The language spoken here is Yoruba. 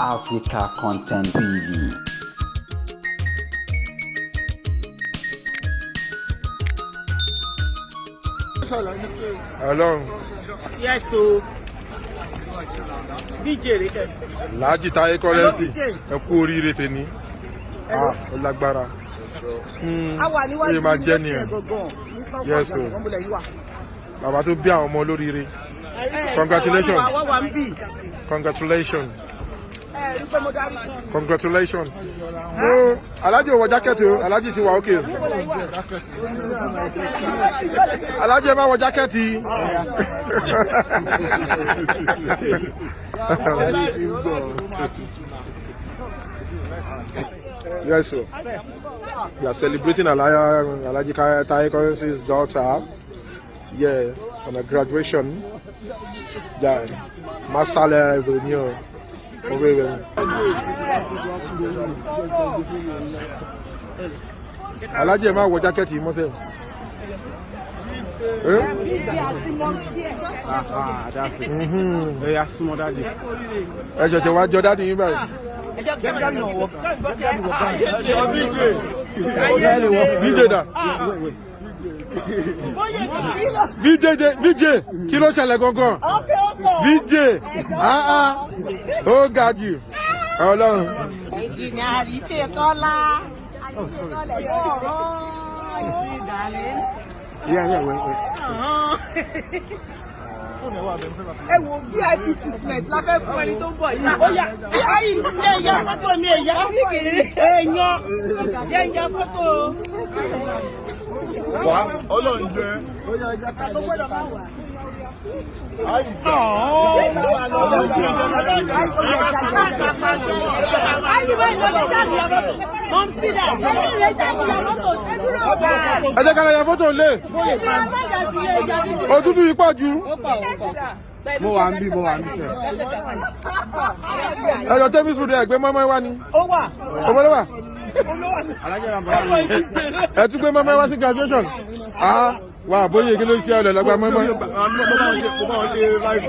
Africa Content TV. Ọlọ́run. Yes o. BJ rè kẹ. Alhaji Taye Currency, ẹ kú oríire tèmi. Ah, ó lágbára. A wà níwájú Ó máa jẹ́ ní nìyẹn. gangan ní Yes, Sanford o. gangan bọ̀lẹ̀ yìí wà. Bàbá tó bí àwọn ọmọ olóríire. Congratulations. Wà wà ń bì. Congratulations. Ẹ rí pé mo darí kan. Congratulations. No, Alhaji ò wọ jacket o, Alhaji ti wà ókè. Alhaji, ẹ má wọ jacket. Yes, sir. We are celebrating Alhaji Taye Currency's daughter. Yeah, on a graduation. Yeah, master level, ni o. Oríire. Alhaji, ẹ má wọ jacket yìí mọ́sẹ̀. Eh? Ah, that's it. Ẹ yà súnmọ́ daddy. Ẹ ṣẹ̀ṣẹ̀ wá jọ daddy yín báyìí. Ẹ jẹ́ kí daddy wọ. BJ dà. BJ BJ, kí ló ṣẹlẹ̀ gangan? BJ, ah ah, ó ga jù. Ọlọ́run. Engineer Àríṣekọ́lá. Àríṣekọ́lá ẹ̀gbọ́n. Yeah, wait, wait. Ẹ wo VIP treatment la fẹ́ fún Ẹni tó ń bọ̀ yìí. Ó yá, ayi ẹ ya fọ́tò mi, ẹ̀yà èèyàn yẹ ya fọ́tò. Wá Ọlọ́run jẹ́. Ayi bá ìlọlẹ̀ jáde ya mọ́tò. Mọ̀mísídà. Ẹ̀dúró jáde ya mọ́tò. Ẹ̀dúró ọ̀gá. Ẹ jẹ́ ká lọ ya fọ́tò lé. Òtútù yìí pọ̀ jù. Mo wà ń bí, mo wà ń bí sẹ́. Ẹ̀yọ̀ tẹ́bí sùn ẹ̀gbẹ́ mọ́mọ́ wá ni. Ó wà. Ọmọdé wà. Alájẹ́ ra bàbá mi. Ẹ tún gbé mọ́mọ́ wá sí graduation. Ah, wà bóyá kí ló ń ṣe ọ̀lẹ̀ lọ́gbà mọ́mọ́. Mo bá wọn ṣe live.